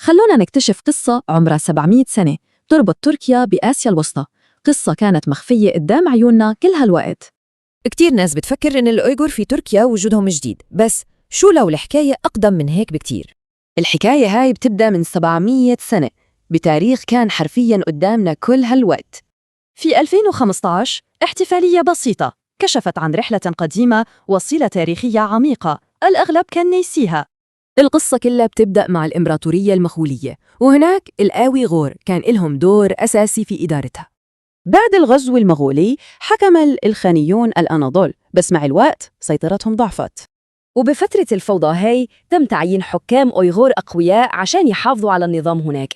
خلونا نكتشف قصة عمرها 700 سنة تربط تركيا بآسيا الوسطى، قصة كانت مخفية قدام عيوننا كل هالوقت. كتير ناس بتفكر إن الأويغور في تركيا وجودهم جديد، بس شو لو الحكاية أقدم من هيك بكتير؟ الحكاية هاي بتبدأ من 700 سنة، بتاريخ كان حرفياً قدامنا كل هالوقت. في 2015 احتفالية بسيطة كشفت عن رحلة قديمة وصلة تاريخية عميقة الأغلب كان نيسيها. القصة كلها بتبدأ مع الإمبراطورية المغولية، وهناك الآويغور كان لهم دور أساسي في إدارتها. بعد الغزو المغولي حكم الإلخانيون الأناضول، بس مع الوقت سيطرتهم ضعفت. وبفترة الفوضى هاي تم تعيين حكام أويغور أقوياء عشان يحافظوا على النظام هناك.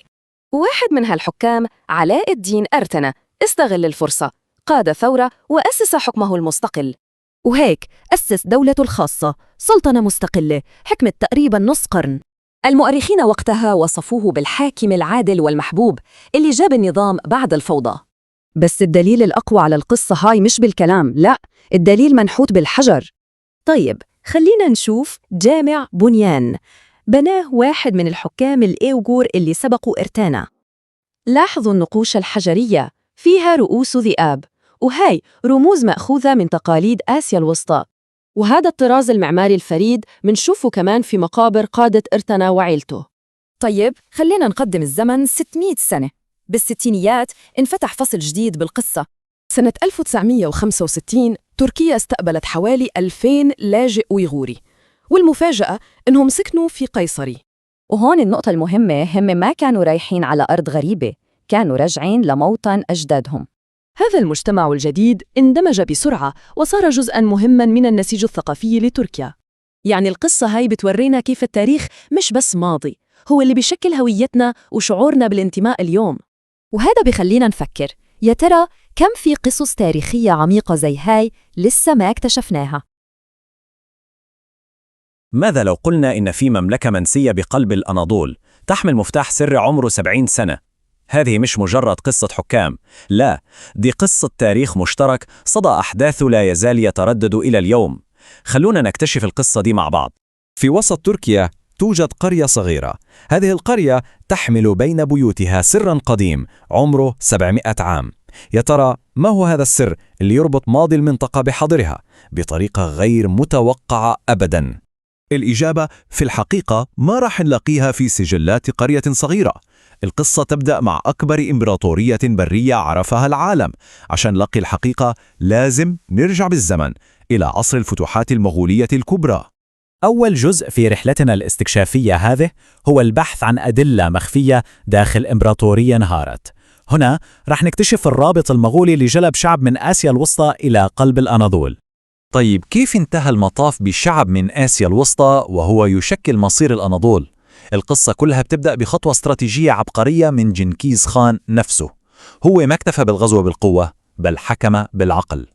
واحد من هالحكام علاء الدين أرتنا استغل الفرصة، قاد ثورة وأسس حكمه المستقل. وهيك أسس دولته الخاصة، سلطنة مستقلة حكمت تقريباً نص قرن. المؤرخين وقتها وصفوه بالحاكم العادل والمحبوب اللي جاب النظام بعد الفوضى. بس الدليل الأقوى على القصة هاي مش بالكلام، لا، الدليل منحوت بالحجر. طيب خلينا نشوف جامع بنيان، بناه واحد من الحكام الإيغور اللي سبقوا إرتانا. لاحظوا النقوش الحجرية، فيها رؤوس ذئاب، وهاي رموز مأخوذة من تقاليد آسيا الوسطى. وهذا الطراز المعماري الفريد منشوفه كمان في مقابر قادة إرتنا وعيلته. طيب خلينا نقدم الزمن 600 سنة. بالستينيات انفتح فصل جديد بالقصة. سنة 1965 تركيا استقبلت حوالي 2000 لاجئ أويغوري، والمفاجأة إنهم سكنوا في قيصري. وهون النقطة المهمة، هم ما كانوا رايحين على أرض غريبة، كانوا راجعين لموطن أجدادهم. هذا المجتمع الجديد اندمج بسرعة وصار جزءاً مهماً من النسيج الثقافي لتركيا. يعني القصة هاي بتورينا كيف التاريخ مش بس ماضي، هو اللي بيشكل هويتنا وشعورنا بالانتماء اليوم. وهذا بخلينا نفكر، يا ترى كم في قصص تاريخية عميقة زي هاي لسه ما اكتشفناها؟ ماذا لو قلنا إن في مملكة منسية بقلب الأناضول تحمل مفتاح سر عمره 70 سنة؟ هذه مش مجرد قصة حكام، لا، دي قصة تاريخ مشترك صدى أحداثه لا يزال يتردد إلى اليوم. خلونا نكتشف القصة دي مع بعض. في وسط تركيا توجد قرية صغيرة. هذه القرية تحمل بين بيوتها سرا قديم عمره 700 عام. يا ترى ما هو هذا السر اللي يربط ماضي المنطقة بحاضرها بطريقة غير متوقعة أبدا؟ الإجابة في الحقيقة ما راح نلاقيها في سجلات قرية صغيرة. القصة تبدأ مع أكبر إمبراطورية برية عرفها العالم. عشان نلاقي الحقيقة لازم نرجع بالزمن إلى عصر الفتوحات المغولية الكبرى. أول جزء في رحلتنا الاستكشافية هذه هو البحث عن أدلة مخفية داخل إمبراطورية انهارت. هنا رح نكتشف الرابط المغولي لجلب شعب من آسيا الوسطى إلى قلب الأناضول. طيب كيف انتهى المطاف بشعب من آسيا الوسطى وهو يشكل مصير الأناضول؟ القصة كلها بتبدأ بخطوة استراتيجية عبقرية من جنكيز خان نفسه. هو ما اكتفى بالغزو بالقوة، بل حكم بالعقل.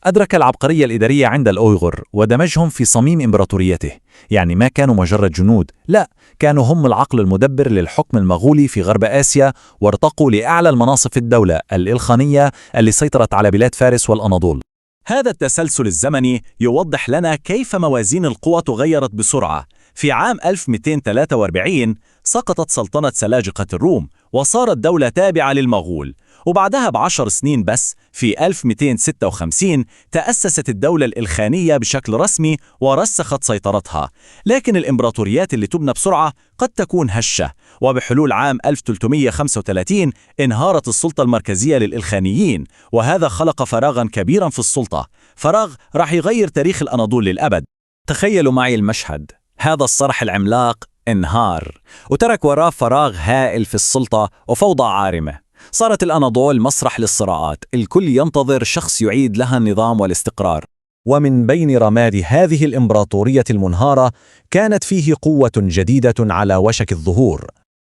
أدرك العبقرية الإدارية عند الأويغور ودمجهم في صميم إمبراطوريته. يعني ما كانوا مجرد جنود، لا، كانوا هم العقل المدبر للحكم المغولي في غرب آسيا، وارتقوا لأعلى المناصب في الدولة الإلخانية اللي سيطرت على بلاد فارس والأناضول. هذا التسلسل الزمني يوضح لنا كيف موازين القوى تغيرت بسرعة. في عام 1243 سقطت سلطنة سلاجقة الروم وصارت دولة تابعة للمغول، وبعدها ب10 سنين بس في 1256 تأسست الدولة الإلخانية بشكل رسمي ورسخت سيطرتها. لكن الإمبراطوريات اللي تبنى بسرعة قد تكون هشة، وبحلول عام 1335 انهارت السلطة المركزية للإلخانيين، وهذا خلق فراغا كبيرا في السلطة، فراغ راح يغير تاريخ الأناضول للأبد. تخيلوا معي المشهد، هذا الصرح العملاق انهار وترك وراه فراغ هائل في السلطة وفوضى عارمة. صارت الأناضول مسرح للصراعات، الكل ينتظر شخص يعيد لها النظام والاستقرار. ومن بين رماد هذه الإمبراطورية المنهارة كانت فيه قوة جديدة على وشك الظهور.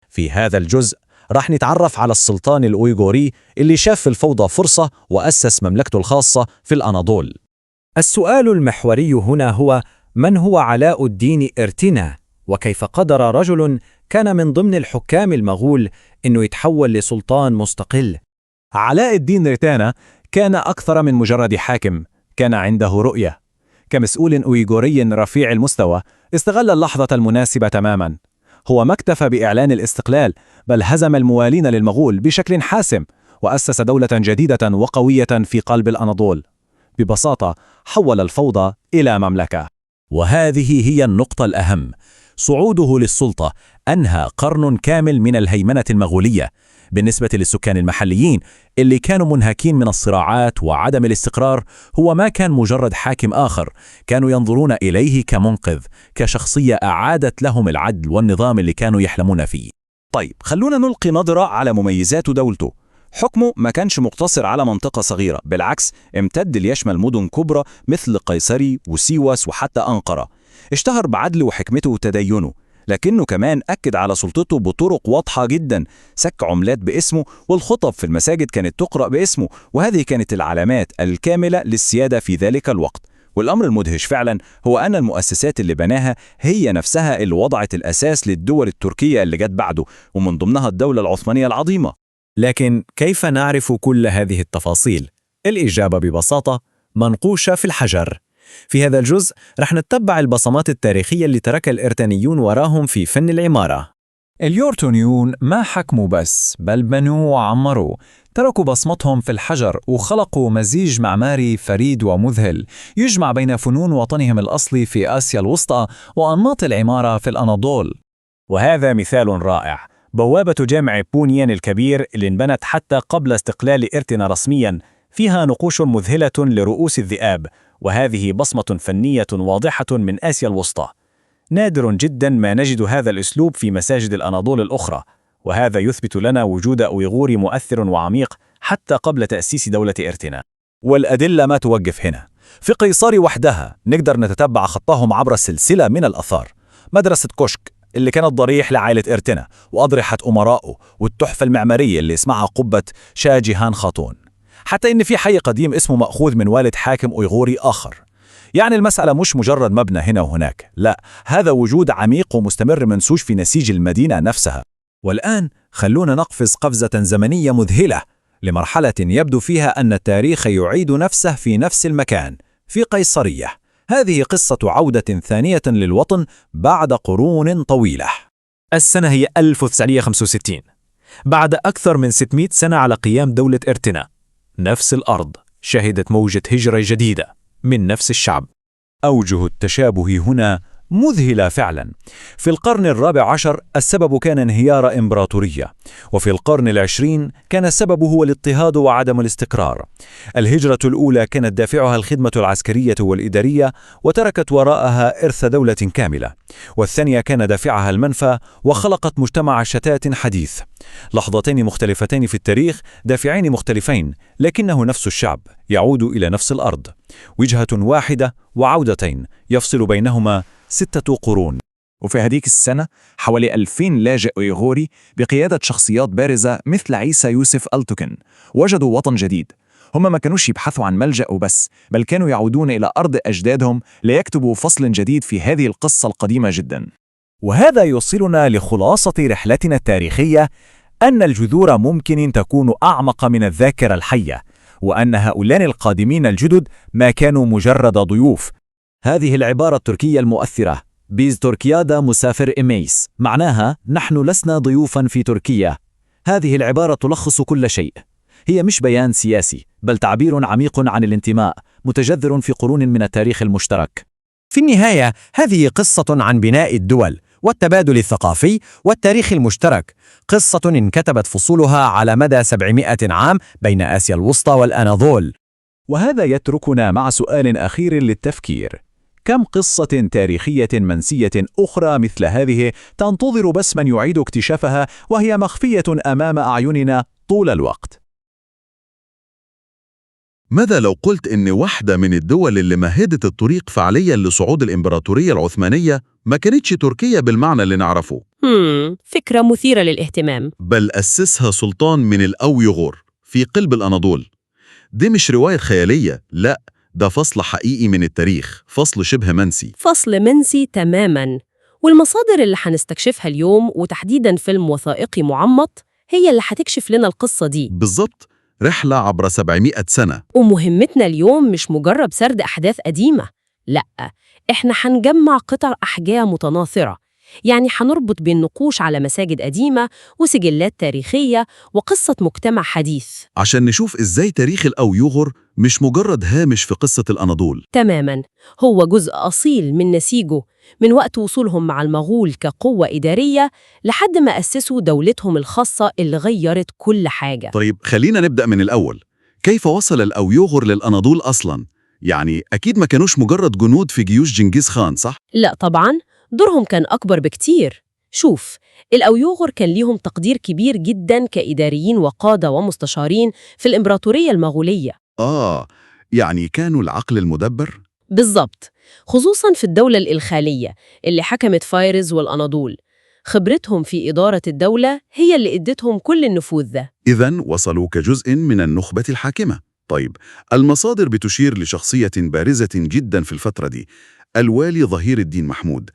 في هذا الجزء راح نتعرف على السلطان الأويغوري اللي شاف في الفوضى فرصة وأسس مملكته الخاصة في الأناضول. السؤال المحوري هنا هو: من هو علاء الدين إرتنا؟ وكيف قدر رجل كان من ضمن الحكام المغول إنه يتحول لسلطان مستقل؟ علاء الدين ريتانا كان أكثر من مجرد حاكم، كان عنده رؤية. كمسؤول أويغوري رفيع المستوى استغل اللحظة المناسبة تماما. هو ما اكتفى بإعلان الاستقلال، بل هزم الموالين للمغول بشكل حاسم، وأسس دولة جديدة وقوية في قلب الأناضول. ببساطة حول الفوضى إلى مملكة. وهذه هي النقطة الأهم. صعوده للسلطة أنهى قرن كامل من الهيمنة المغولية بالنسبة للسكان المحليين اللي كانوا منهكين من الصراعات وعدم الاستقرار. هو ما كان مجرد حاكم آخر، كانوا ينظرون إليه كمنقذ، كشخصية أعادت لهم العدل والنظام اللي كانوا يحلمون فيه. طيب، خلونا نلقي نظرة على مميزات دولته. حكمه ما كانش مقتصر على منطقة صغيرة، بالعكس امتد ليشمل مدن كبرى مثل قيصري وسيواس وحتى أنقرة. اشتهر بعدله وحكمته وتدينه، لكنه كمان أكد على سلطته بطرق واضحة جدا. سك عملات باسمه، والخطب في المساجد كانت تقرأ باسمه، وهذه كانت العلامات الكاملة للسيادة في ذلك الوقت. والأمر المدهش فعلا هو أن المؤسسات اللي بناها هي نفسها اللي وضعت الأساس للدول التركية اللي جت بعده، ومن ضمنها الدولة العثمانية العظيمة. لكن كيف نعرف كل هذه التفاصيل؟ الإجابة ببساطة منقوشة في الحجر. في هذا الجزء رح نتبع البصمات التاريخية اللي ترك الإرتانيون وراهم في فن العمارة. اليورتونيون ما حكموا بس، بل بنوا وعمروا، تركوا بصمتهم في الحجر وخلقوا مزيج معماري فريد ومذهل يجمع بين فنون وطنهم الأصلي في آسيا الوسطى وأنماط العمارة في الأناضول. وهذا مثال رائع، بوابة جامع بونيان الكبير اللي انبنت حتى قبل استقلال إرتنا رسميا، فيها نقوش مذهلة لرؤوس الذئاب، وهذه بصمة فنية واضحة من آسيا الوسطى. نادر جدا ما نجد هذا الأسلوب في مساجد الأناضول الأخرى، وهذا يثبت لنا وجود أويغوري مؤثر وعميق حتى قبل تأسيس دولة إرتنا. والأدلة ما توقف هنا. في قيصري وحدها نقدر نتتبع خطهم عبر سلسلة من الآثار. مدرسة كشك اللي كانت ضريح لعائلة إرتنا وأضرحة أمرائه، والتحفة المعمارية اللي اسمها قبة شاجهان خاتون. حتى إن في حي قديم اسمه مأخوذ من والد حاكم أويغوري آخر. يعني المسألة مش مجرد مبنى هنا وهناك، لا، هذا وجود عميق ومستمر منسوج في نسيج المدينة نفسها. والآن خلونا نقفز قفزة زمنية مذهلة لمرحلة يبدو فيها أن التاريخ يعيد نفسه في نفس المكان، في قيصرية. هذه قصة عودة ثانية للوطن بعد قرون طويلة. السنة هي 1965، بعد أكثر من 600 سنة على قيام دولة إرتنا. نفس الأرض شهدت موجة هجرة جديدة من نفس الشعب. أوجه التشابه هنا مذهلة فعلا. في القرن الرابع عشر السبب كان انهيار إمبراطورية، وفي القرن العشرين كان السبب هو الاضطهاد وعدم الاستقرار. الهجرة الأولى كانت دافعها الخدمة العسكرية والإدارية وتركت وراءها إرث دولة كاملة، والثانية كان دافعها المنفى وخلقت مجتمع شتات حديث. لحظتين مختلفتين في التاريخ، دافعين مختلفين، لكنه نفس الشعب يعود إلى نفس الأرض. وجهة واحدة وعودتين يفصل بينهما 6 قرون. وفي هذيك السنة حوالي 2000 لاجئ أويغوري بقيادة شخصيات بارزة مثل عيسى يوسف ألتوكن وجدوا وطن جديد. هم ما كانوش يبحثوا عن ملجأ وبس، بل كانوا يعودون إلى أرض أجدادهم ليكتبوا فصل جديد في هذه القصة القديمة جدا. وهذا يوصلنا لخلاصة رحلتنا التاريخية، أن الجذور ممكن تكون أعمق من الذاكرة الحية، وأن هؤلاء القادمين الجدد ما كانوا مجرد ضيوف. هذه العبارة التركية المؤثرة Biz Türkiye'de misafir miyiz، معناها نحن لسنا ضيوفا في تركيا. هذه العبارة تلخص كل شيء. هي مش بيان سياسي، بل تعبير عميق عن الانتماء، متجذر في قرون من التاريخ المشترك. في النهاية هذه قصة عن بناء الدول والتبادل الثقافي والتاريخ المشترك، قصة انكتبت فصولها على مدى 700 عام بين آسيا الوسطى والأناضول. وهذا يتركنا مع سؤال أخير للتفكير: كم قصة تاريخية منسية أخرى مثل هذه تنتظر بس من يعيد اكتشافها وهي مخفية أمام أعيننا طول الوقت؟ ماذا لو قلت إن واحدة من الدول اللي مهدت الطريق فعليا لصعود الإمبراطورية العثمانية ما كانتش تركيا بالمعنى اللي نعرفه؟ فكرة مثيرة للاهتمام. بل أسسها سلطان من الأويغور في قلب الأناضول. دي مش رواية خيالية، لا، ده فصل حقيقي من التاريخ، فصل شبه منسي. فصل منسي تماماً. والمصادر اللي هنستكشفها اليوم، وتحديداً فيلم وثائقي معمق، هي اللي هتكشف لنا القصة دي. بالظبط، رحلة عبر 700 سنة. ومهمتنا اليوم مش مجرد سرد أحداث قديمة، لأ، إحنا هنجمع قطع أحجام متناثرة. يعني هنربط بين نقوش على مساجد قديمة وسجلات تاريخية وقصة مجتمع حديث. عشان نشوف إزاي تاريخ الأويغور مش مجرد هامش في قصة الأناضول. تماماً، هو جزء أصيل من نسيجه من وقت وصولهم مع المغول كقوة إدارية لحد ما أسسوا دولتهم الخاصة اللي غيرت كل حاجة. طيب خلينا نبدأ من الأول. كيف وصل الأويغور للأناضول أصلاً؟ يعني أكيد ما كانوش مجرد جنود في جيوش جنكيز خان، صح؟ لا طبعاً، دورهم كان أكبر بكتير. شوف، الأويغور كان ليهم تقدير كبير جداً كإداريين وقادة ومستشارين في الإمبراطورية المغولية. آه، يعني كانوا العقل المدبر؟ بالضبط، خصوصاً في الدولة الإلخانية اللي حكمت فايرز والأناضول. خبرتهم في إدارة الدولة هي اللي ادتهم كل النفوذ ده. إذا وصلوا كجزء من النخبة الحاكمة. طيب، المصادر بتشير لشخصية بارزة جدا في الفترة دي، الوالي ظهير الدين محمود.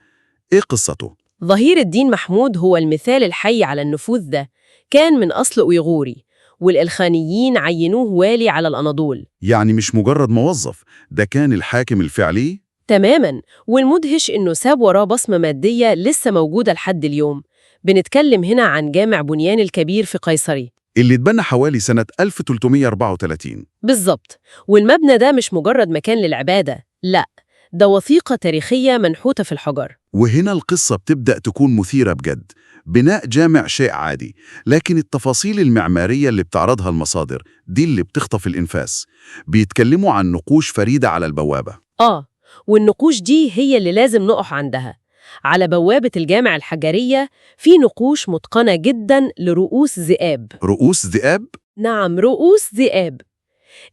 إيه قصته؟ ظهير الدين محمود هو المثال الحي على النفوذ ده. كان من أصل أويغوري، والإلخانيين عينوه والي على الأناضول. يعني مش مجرد موظف، ده كان الحاكم الفعلي؟ تماماً، والمدهش إنه ساب وراه بصمة مادية لسه موجودة لحد اليوم. بنتكلم هنا عن جامع بنيان الكبير في قيصري، اللي اتبنى حوالي سنة 1334. بالظبط، والمبنى ده مش مجرد مكان للعبادة، لا، ده وثيقة تاريخية منحوتة في الحجر. وهنا القصة بتبدأ تكون مثيرة بجد. بناء جامع شيء عادي، لكن التفاصيل المعمارية اللي بتعرضها المصادر دي اللي بتخطف الإنفاس. بيتكلموا عن نقوش فريدة على البوابة. آه، والنقوش دي هي اللي لازم نقف عندها. على بوابة الجامع الحجرية في نقوش متقنة جدا لرؤوس ذئاب. رؤوس ذئاب؟ نعم، رؤوس ذئاب.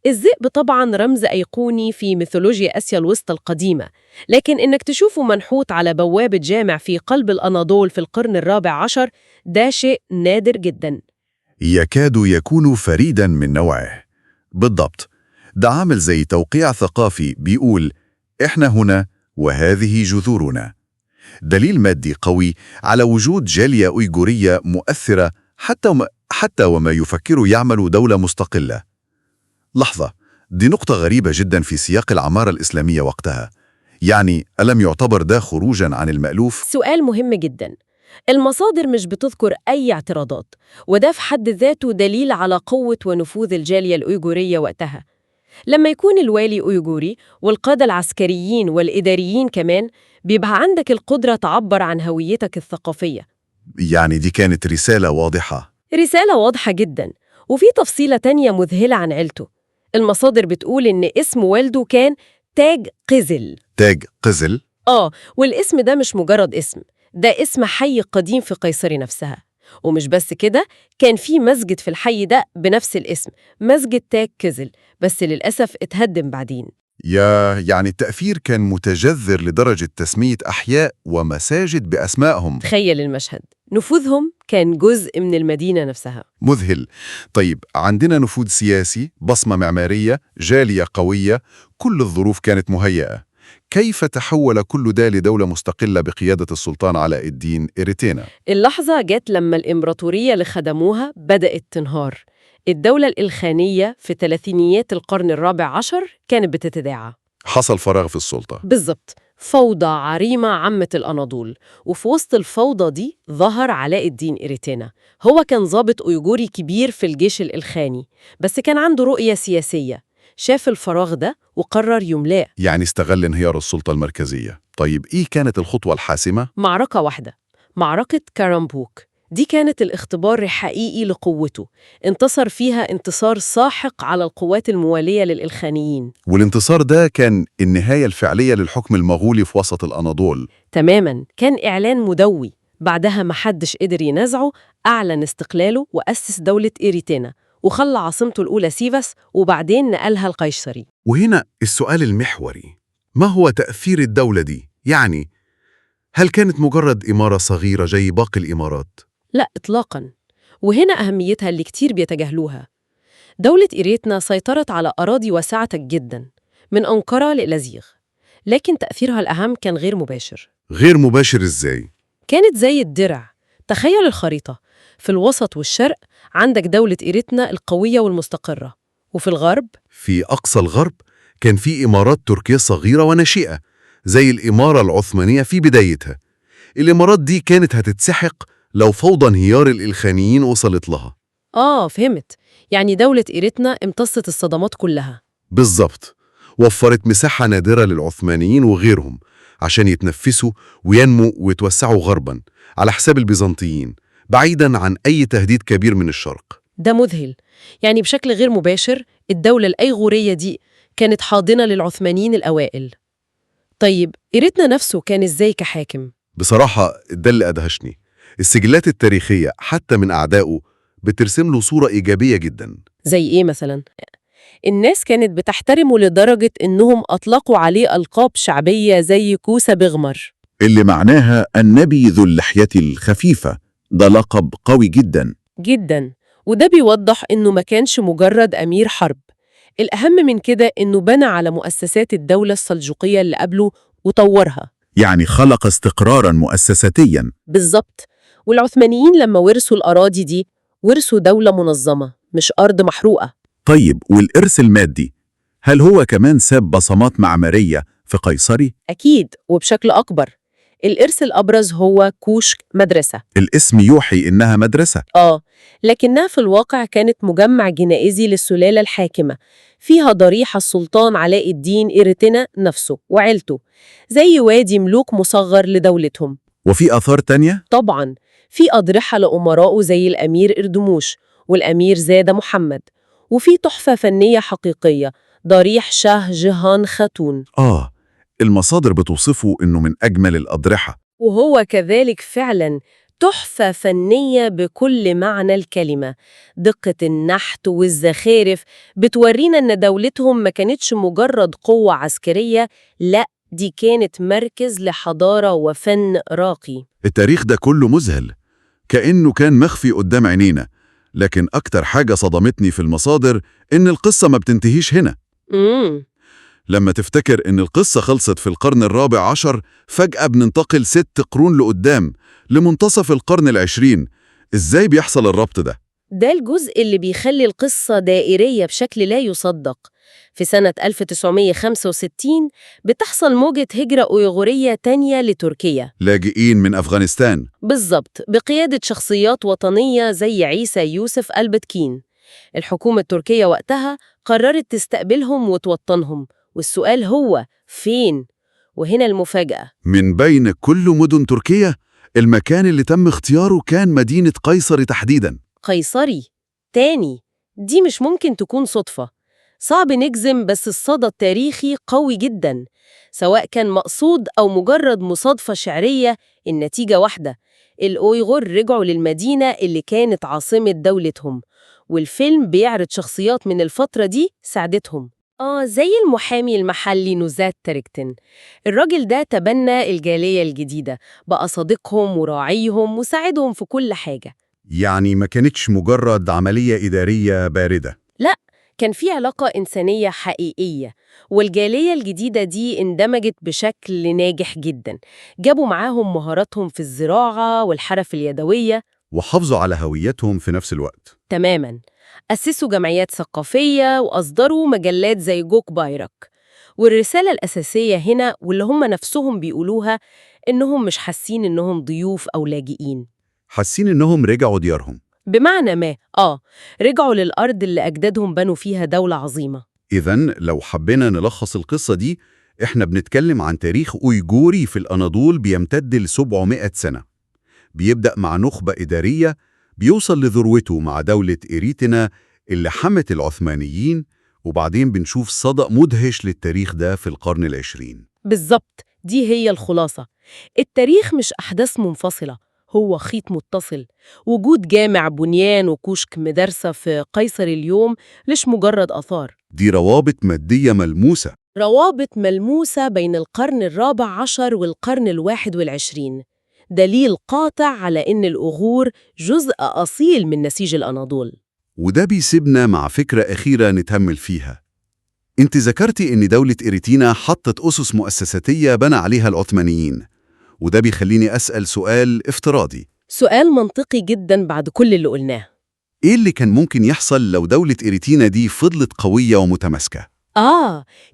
الذئب طبعا رمز أيقوني في ميثولوجيا آسيا الوسطى القديمة، لكن إنك تشوفه منحوت على بوابة جامع في قلب الأناضول في القرن الرابع عشر ده شيء نادر جدا. يكاد يكون فريدا من نوعه. بالضبط، ده عامل زي توقيع ثقافي بيقول إحنا هنا وهذه جذورنا. دليل مادي قوي على وجود جالية أويغورية مؤثرة حتى وما يفكر يعمل دولة مستقلة. لحظة، دي نقطة غريبة جدا في سياق العمارة الإسلامية وقتها. يعني ألم يعتبر ده خروجا عن المألوف؟ سؤال مهم جدا. المصادر مش بتذكر أي اعتراضات، وده في حد ذاته دليل على قوة ونفوذ الجالية الأويغورية وقتها. لما يكون الوالي أويغوري والقادة العسكريين والإداريين كمان، بيبقى عندك القدرة تعبر عن هويتك الثقافية. يعني دي كانت رسالة واضحة. رسالة واضحة جدا. وفي تفصيلة تانية مذهلة عن عيلته. المصادر بتقول إن اسم والده كان تاج قزل. تاج قزل؟ آه، والاسم ده مش مجرد اسم، ده اسم حي قديم في قيصري نفسها. ومش بس كده، كان في مسجد في الحي ده بنفس الاسم، مسجد تاج قزل، بس للأسف اتهدم بعدين. يعني التأثير كان متجذر لدرجة تسمية أحياء ومساجد بأسمائهم. تخيل المشهد، نفوذهم كان جزء من المدينة نفسها. مذهل. طيب، عندنا نفوذ سياسي، بصمة معمارية، جالية قوية، كل الظروف كانت مهيئة. كيف تحول كل ده لدولة مستقلة بقيادة السلطان علاء الدين إريتينا؟ اللحظة جت لما الإمبراطورية اللي خدموها بدأت تنهار. الدولة الإلخانية في ثلاثينيات القرن الرابع عشر كانت بتتداعى. حصل فراغ في السلطة. بالضبط، فوضى عريمة عمت الأناضول. وفي وسط الفوضى دي ظهر علاء الدين إريتينا. هو كان ضابط أويغوري كبير في الجيش الإلخاني، بس كان عنده رؤية سياسية. شاف الفراغ ده وقرر يملاه. يعني استغل انهيار السلطة المركزية. طيب إيه كانت الخطوة الحاسمة؟ معركة واحدة، معركة كارامبوك. دي كانت الاختبار الحقيقي لقوته. انتصر فيها انتصار ساحق على القوات الموالية للإلخانيين. والانتصار ده كان النهاية الفعلية للحكم المغولي في وسط الأناضول. تماماً، كان إعلان مدوي. بعدها محدش قدر ينازعه. أعلن استقلاله وأسس دولة إيريتينا، وخلى عاصمته الأولى سيفاس، وبعدين نقلها القيصري. وهنا السؤال المحوري، ما هو تأثير الدولة دي؟ يعني هل كانت مجرد إمارة صغيرة زي باقي الإمارات؟ لا إطلاقاً. وهنا أهميتها اللي كتير بيتجاهلوها. دولة إيريتنا سيطرت على أراضي واسعة جداً من أنقرة لإلازيغ، لكن تأثيرها الأهم كان غير مباشر. غير مباشر إزاي؟ كانت زي الدرع. تخيل الخريطة، في الوسط والشرق عندك دولة إيريتنا القوية والمستقرة، وفي الغرب في أقصى الغرب كان في إمارات تركية صغيرة ونشيئة زي الإمارة العثمانية في بدايتها. الإمارات دي كانت هتتسحق لو فوضى انهيار الإلخانيين وصلت لها. آه فهمت، يعني دولة إيرتنا امتصت الصدمات كلها. بالظبط، وفرت مساحة نادرة للعثمانيين وغيرهم عشان يتنفسوا وينموا ويتوسعوا غربا على حساب البيزنطيين، بعيدا عن أي تهديد كبير من الشرق. ده مذهل، يعني بشكل غير مباشر الدولة الأيغورية دي كانت حاضنة للعثمانيين الأوائل. طيب إيرتنا نفسه كان إزاي كحاكم؟ بصراحة ده اللي أدهشني، السجلات التاريخية حتى من أعدائه بترسم له صورة إيجابية جدا. زي إيه مثلا؟ الناس كانت بتحترمه لدرجة إنهم أطلقوا عليه ألقاب شعبية زي كوسة بغمر، اللي معناها النبي ذو اللحية الخفيفة. ده لقب قوي جدا جدا، وده بيوضح إنه ما كانش مجرد أمير حرب. الأهم من كده إنه بنى على مؤسسات الدولة السلجوقية اللي قبله وطورها. يعني خلق استقرارا مؤسساتيا. بالظبط. والعثمانيين لما ورثوا الأراضي دي ورثوا دولة منظمة، مش أرض محروقة. طيب والإرث المادي، هل هو كمان ساب بصمات معمارية في قيصري؟ أكيد، وبشكل أكبر. الإرث الأبرز هو كوشك مدرسة. الاسم يوحي إنها مدرسة. آه، لكنها في الواقع كانت مجمع جنائزي للسلالة الحاكمة، فيها ضريح السلطان علاء الدين إيرتنا نفسه وعيلته، زي وادي ملوك مصغر لدولتهم. وفي آثار تانية؟ طبعاً، في أضرحة لأمرائه زي الأمير إردموش والأمير زادة محمد، وفي تحفة فنية حقيقية، ضريح شاه جهان خاتون. آه، المصادر بتوصفه إنه من أجمل الأضرحة. وهو كذلك فعلاً تحفة فنية بكل معنى الكلمة. دقة النحت والزخارف بتورينا إن دولتهم ما كانتش مجرد قوة عسكرية، لا، دي كانت مركز لحضارة وفن راقي. التاريخ ده كله مذهل، كأنه كان مخفي قدام عينينا. لكن أكتر حاجة صدمتني في المصادر إن القصة ما بتنتهيش هنا. لما تفتكر إن القصة خلصت في القرن الرابع عشر، فجأة بننتقل 6 قرون لقدام لمنتصف القرن العشرين. إزاي بيحصل الربط ده؟ ده الجزء اللي بيخلي القصة دائرية بشكل لا يصدق. في سنة 1965 بتحصل موجة هجرة أويغورية تانية لتركيا. لاجئين من أفغانستان. بالضبط، بقيادة شخصيات وطنية زي عيسى يوسف ألبتكين. الحكومة التركية وقتها قررت تستقبلهم وتوطنهم، والسؤال هو فين؟ وهنا المفاجأة. من بين كل مدن تركيا، المكان اللي تم اختياره كان مدينة قيصر تحديداً. قيصري تاني، دي مش ممكن تكون صدفة. صعب نجزم، بس الصدى التاريخي قوي جدا، سواء كان مقصود أو مجرد مصادفة شعرية، النتيجة واحدة: الأويغور رجعوا للمدينة اللي كانت عاصمة دولتهم. والفيلم بيعرض شخصيات من الفترة دي ساعدتهم، زي المحامي المحلي نزات تركتن. الراجل ده تبنى الجالية الجديدة، بقى صديقهم وراعيهم وساعدهم في كل حاجة. يعني ما كانتش مجرد عملية إدارية باردة. لا، كان في علاقة إنسانية حقيقية، والجالية الجديدة دي اندمجت بشكل ناجح جدا. جابوا معاهم مهاراتهم في الزراعة والحرف اليدوية. وحافظوا على هويتهم في نفس الوقت. تماما. أسسوا جمعيات ثقافية وأصدروا مجلات زي جوك بايرك. والرسالة الأساسية هنا، واللي هم نفسهم بيقولوها، إنهم مش حاسين إنهم ضيوف أو لاجئين. حاسين إنهم رجعوا ديارهم. بمعنى ما، رجعوا للأرض اللي أجدادهم بنوا فيها دولة عظيمة. إذا لو حبينا نلخص القصة دي، إحنا بنتكلم عن تاريخ أويغوري في الأناضول بيمتد ل 700 سنة. بيبدأ مع نخبة إدارية، بيوصل لذروته مع دولة إيريتنا اللي حمت العثمانيين، وبعدين بنشوف صدأ مدهش للتاريخ ده في القرن العشرين. بالظبط، دي هي الخلاصة. التاريخ مش أحداث منفصلة، هو خيط متصل. وجود جامع بنيان وكشك مدرسة في قيصر اليوم مش مجرد آثار، دي روابط مادية ملموسة. روابط ملموسة بين القرن الرابع عشر والقرن الواحد والعشرين، دليل قاطع على إن الأغور جزء أصيل من نسيج الأناضول. وده بيسيبنا مع فكرة أخيرة نتأمل فيها. انت ذكرتي إن دولة إيريتينا حطت أسس مؤسساتية بنى عليها العثمانيين، وده بيخليني أسأل سؤال افتراضي. سؤال منطقي جدا بعد كل اللي قلناه. إيه اللي كان ممكن يحصل لو دولة إيريتينا دي فضلت قوية ومتماسكة؟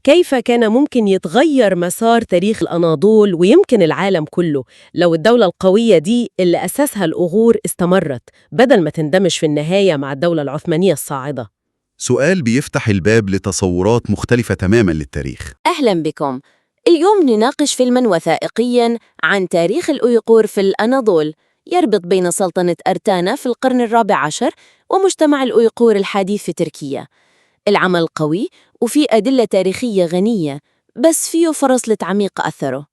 كيف كان ممكن يتغير مسار تاريخ الأناضول ويمكن العالم كله لو الدولة القوية دي اللي أسسها الأوغور استمرت بدل ما تندمج في النهاية مع الدولة العثمانية الصاعدة؟ سؤال بيفتح الباب لتصورات مختلفة تماما للتاريخ. أهلا بكم. اليوم نناقش فيلماً وثائقياً عن تاريخ الأويغور في الأناضول، يربط بين سلطنة أرتانا في القرن الرابع عشر ومجتمع الأويغور الحديث في تركيا. العمل قوي وفيه أدلة تاريخية غنية، بس فيه فرص لتعميق أثره.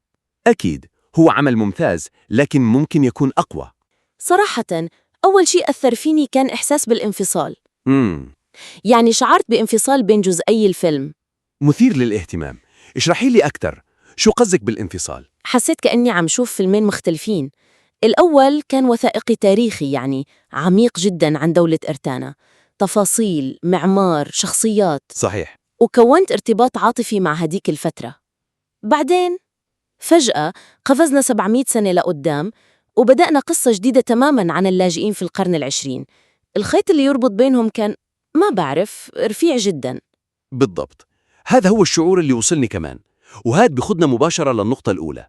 أكيد هو عمل ممتاز، لكن ممكن يكون أقوى. صراحة أول شيء أثر فيني كان إحساس بالانفصال. يعني شعرت بانفصال بين جزئي الفيلم. مثير للاهتمام. اشرحي لي أكثر، شو قصدك بالانفصال؟ حسيت كأني عم شوف فيلمين مختلفين. الأول كان وثائقي تاريخي، يعني عميق جدا عن دولة إرتانا، تفاصيل، معمار، شخصيات. صحيح. وكونت ارتباط عاطفي مع هديك الفترة. بعدين فجأة قفزنا 700 سنة لقدام وبدأنا قصة جديدة تماماً عن اللاجئين في القرن العشرين. الخيط اللي يربط بينهم كان، ما بعرف، رفيع جداً. بالضبط، هذا هو الشعور اللي وصلني كمان، وهذا بخدنا مباشرة للنقطة الأولى.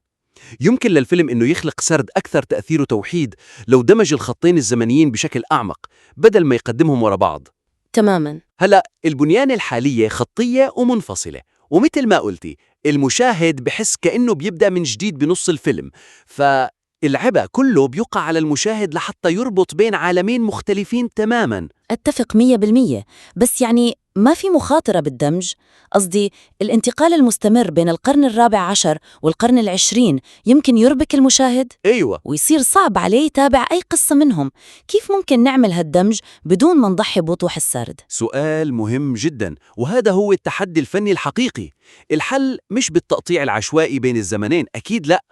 يمكن للفيلم إنه يخلق سرد أكثر تأثير وتوحيد لو دمج الخطين الزمنيين بشكل أعمق بدل ما يقدمهم ورا بعض. تماماً. هلأ البنيان الحالية خطية ومنفصلة، ومثل ما قلتي المشاهد بحس كأنه بيبدأ من جديد بنص الفيلم، فالعبء كله بيقع على المشاهد لحتى يربط بين عالمين مختلفين تماماً. أتفق 100%، بس يعني ما في مخاطرة بالدمج؟ قصدي الانتقال المستمر بين القرن الرابع عشر والقرن العشرين يمكن يربك المشاهد؟ أيوة. ويصير صعب عليه يتابع أي قصة منهم. كيف ممكن نعمل هالدمج بدون ما نضحي بوضوح السرد؟ سؤال مهم جدا، وهذا هو التحدي الفني الحقيقي. الحل مش بالتقطيع العشوائي بين الزمنين، أكيد لا.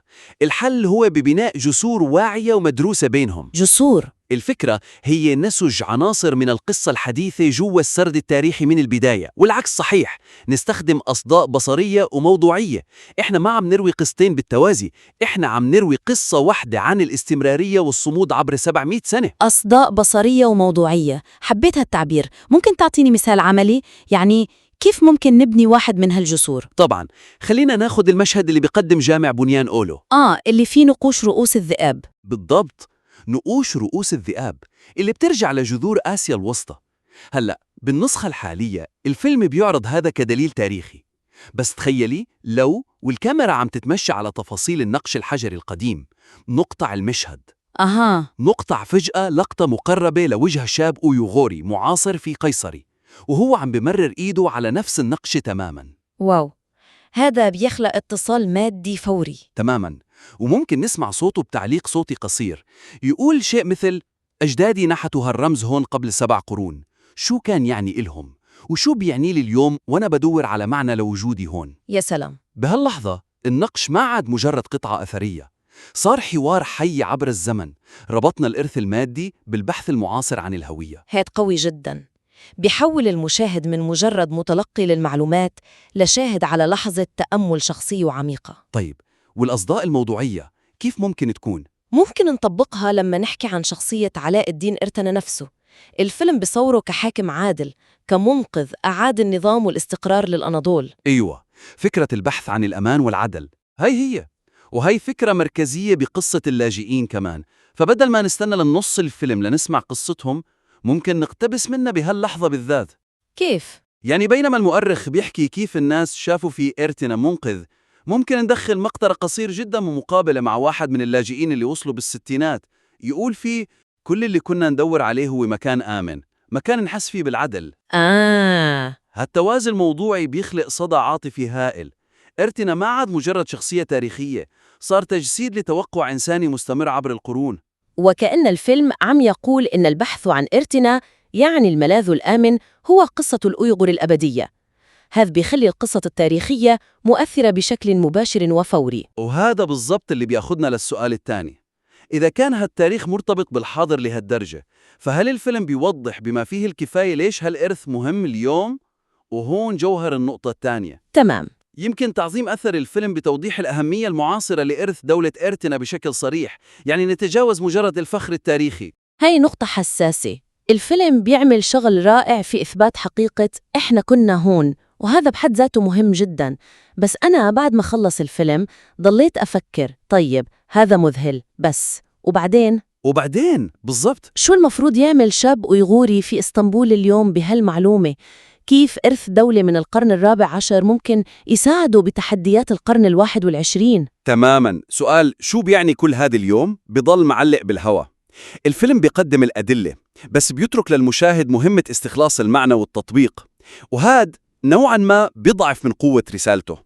الحل هو ببناء جسور واعية ومدروسة بينهم. جسور؟ الفكرة هي نسج عناصر من القصة الحديثة جوا السرد التاريخي من البداية، والعكس صحيح، نستخدم أصداء بصرية وموضوعية. إحنا ما عم نروي قصتين بالتوازي، إحنا عم نروي قصة واحدة عن الاستمرارية والصمود عبر 700 سنة. أصداء بصرية وموضوعية، حبيت هالتعبير. ممكن تعطيني مثال عملي؟ يعني كيف ممكن نبني واحد من هالجسور؟ طبعا، خلينا ناخذ المشهد اللي بيقدم جامع بنيان أولو. اللي فيه نقوش رؤوس الذئاب. بالضبط، نقوش رؤوس الذئاب اللي بترجع لجذور آسيا الوسطى. هلأ بالنسخة الحالية الفيلم بيعرض هذا كدليل تاريخي، بس تخيلي لو والكاميرا عم تتمشى على تفاصيل النقش الحجري القديم نقطع المشهد. نقطع فجأة لقطة مقربة لوجه شاب أويغوري معاصر في قيصري، وهو عم بمرر إيده على نفس النقش تماماً. واو، هذا بيخلق اتصال مادي فوري. تماماً، وممكن نسمع صوته بتعليق صوتي قصير يقول شيء مثل: أجدادي نحتوا هالرمز هون قبل 7 قرون، شو كان يعني إلهم؟ وشو بيعني لي اليوم وأنا بدور على معنى لوجودي هون؟ يا سلام. بهاللحظة النقش ما عاد مجرد قطعة أثرية، صار حوار حي عبر الزمن، ربطنا الإرث المادي بالبحث المعاصر عن الهوية. هاد قوي جداً، بيحول المشاهد من مجرد متلقي للمعلومات لشاهد على لحظة تأمل شخصي وعميقة. طيب، والأصداء الموضوعية كيف ممكن تكون؟ ممكن نطبقها لما نحكي عن شخصية علاء الدين إرتنا نفسه. الفيلم بصوره كحاكم عادل، كمنقذ أعاد النظام والاستقرار للأناضول. أيوة، فكرة البحث عن الأمان والعدل هاي هي، وهي فكرة مركزية بقصة اللاجئين كمان. فبدل ما نستنى للنص الفيلم لنسمع قصتهم، ممكن نقتبس منها بهاللحظة بالذات. كيف؟ يعني بينما المؤرخ بيحكي كيف الناس شافوا في إرتنا منقذ، ممكن ندخل مقطع قصير جدا ومقابلة مع واحد من اللاجئين اللي وصلوا بالستينات، يقول فيه: كل اللي كنا ندور عليه هو مكان آمن، مكان نحس فيه بالعدل. هالتوازي الموضوعي بيخلق صدى عاطفي هائل. إرتنا ما عاد مجرد شخصية تاريخية، صار تجسيد لتوقع إنساني مستمر عبر القرون. وكأن الفيلم عم يقول إن البحث عن إرتنا، يعني الملاذ الآمن، هو قصة الأويغور الأبدية. هذا بيخلي القصة التاريخية مؤثرة بشكل مباشر وفوري. وهذا بالضبط اللي بياخدنا للسؤال الثاني: إذا كان هالتاريخ مرتبط بالحاضر لهالدرجة، فهل الفيلم بيوضح بما فيه الكفاية ليش هالإرث مهم اليوم؟ وهون جوهر النقطة الثانية. تمام. يمكن تعظيم أثر الفيلم بتوضيح الأهمية المعاصرة لإرث دولة إرتنا بشكل صريح، يعني نتجاوز مجرد الفخر التاريخي. هاي نقطة حساسة. الفيلم بيعمل شغل رائع في إثبات حقيقة إحنا كنا هون وهذا بحد ذاته مهم جدا. بس أنا بعد ما خلص الفيلم ضليت أفكر، طيب هذا مذهل، بس وبعدين؟ وبعدين بالضبط. شو المفروض يعمل شاب أويغوري في إسطنبول اليوم بهالمعلومة؟ كيف إرث دولة من القرن الرابع عشر ممكن يساعده بتحديات القرن 21؟ تماما. سؤال شو بيعني كل هذا اليوم بضل معلق بالهوى. الفيلم بيقدم الأدلة، بس بيترك للمشاهد مهمة استخلاص المعنى والتطبيق، وهذا نوعا ما بيضعف من قوة رسالته.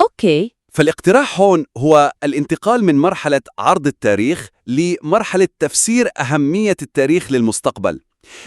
okay. فالاقتراح هون هو الانتقال من مرحلة عرض التاريخ لمرحلة تفسير أهمية التاريخ للمستقبل.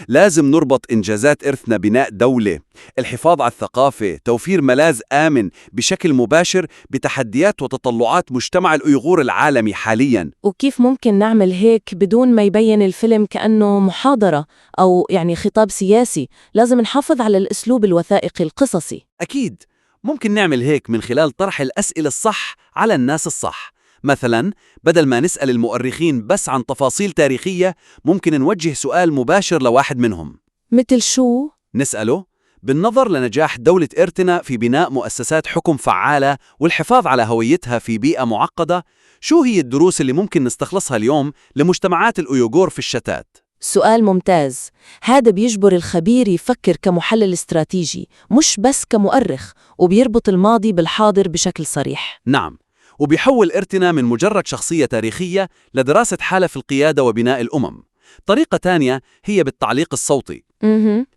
لازم نربط إنجازات إرثنا، بناء دولة، الحفاظ على الثقافة، توفير ملاذ آمن، بشكل مباشر بتحديات وتطلعات مجتمع الأيغور العالمي حالياً. وكيف ممكن نعمل هيك بدون ما يبين الفيلم كأنه محاضرة أو يعني خطاب سياسي؟ لازم نحافظ على الأسلوب الوثائقي القصصي. أكيد ممكن نعمل هيك من خلال طرح الأسئلة الصح على الناس الصح. مثلا بدل ما نسأل المؤرخين بس عن تفاصيل تاريخية، ممكن نوجه سؤال مباشر لواحد منهم. مثل شو؟ نسأله: بالنظر لنجاح دولة إرتنا في بناء مؤسسات حكم فعالة والحفاظ على هويتها في بيئة معقدة، شو هي الدروس اللي ممكن نستخلصها اليوم لمجتمعات الأيغور في الشتات؟ سؤال ممتاز. هذا بيجبر الخبير يفكر كمحلل استراتيجي مش بس كمؤرخ، وبيربط الماضي بالحاضر بشكل صريح. نعم، وبيحول إرتنا من مجرد شخصية تاريخية لدراسة حالة في القيادة وبناء الأمم. طريقة تانية هي بالتعليق الصوتي.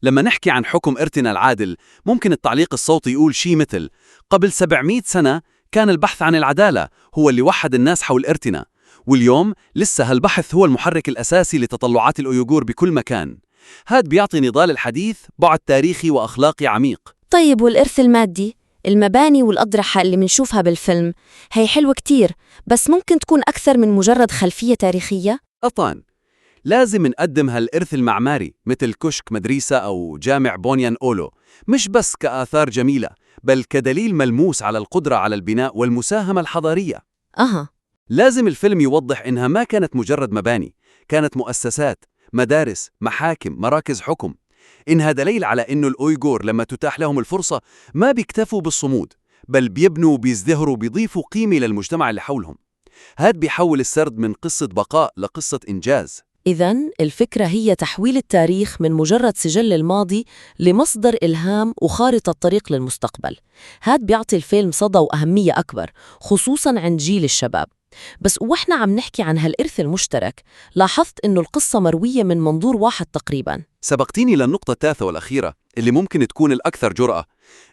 لما نحكي عن حكم إرتنا العادل، ممكن التعليق الصوتي يقول شيء مثل: قبل 700 سنة كان البحث عن العدالة هو اللي وحد الناس حول إرتنا، واليوم لسه هالبحث هو المحرك الأساسي لتطلعات الأيغور بكل مكان. هاد بيعطي نضال الحديث بعد تاريخي وأخلاقي عميق. طيب والإرث المادي؟ المباني والأضرحة اللي منشوفها بالفيلم هي حلوة كتير، بس ممكن تكون أكثر من مجرد خلفية تاريخية؟ طبعا لازم نقدم هالإرث المعماري مثل كشك مدريسة أو جامع بونيان أولو مش بس كآثار جميلة، بل كدليل ملموس على القدرة على البناء والمساهمة الحضارية. لازم الفيلم يوضح إنها ما كانت مجرد مباني، كانت مؤسسات، مدارس، محاكم، مراكز حكم. إنها دليل على إنه الأويغور لما تتاح لهم الفرصة ما بيكتفوا بالصمود، بل بيبنوا وبيزدهروا وبيضيفوا قيمة للمجتمع اللي حولهم. هاد بيحول السرد من قصة بقاء لقصة إنجاز. إذا الفكرة هي تحويل التاريخ من مجرد سجل الماضي لمصدر إلهام وخارطة طريق للمستقبل. هاد بيعطي الفيلم صدى وأهمية أكبر، خصوصاً عند جيل الشباب. بس وإحنا عم نحكي عن هالإرث المشترك، لاحظت إنه القصة مروية من منظور واحد تقريباً. سبقتيني للنقطة الثالثة والأخيرة اللي ممكن تكون الأكثر جرأة.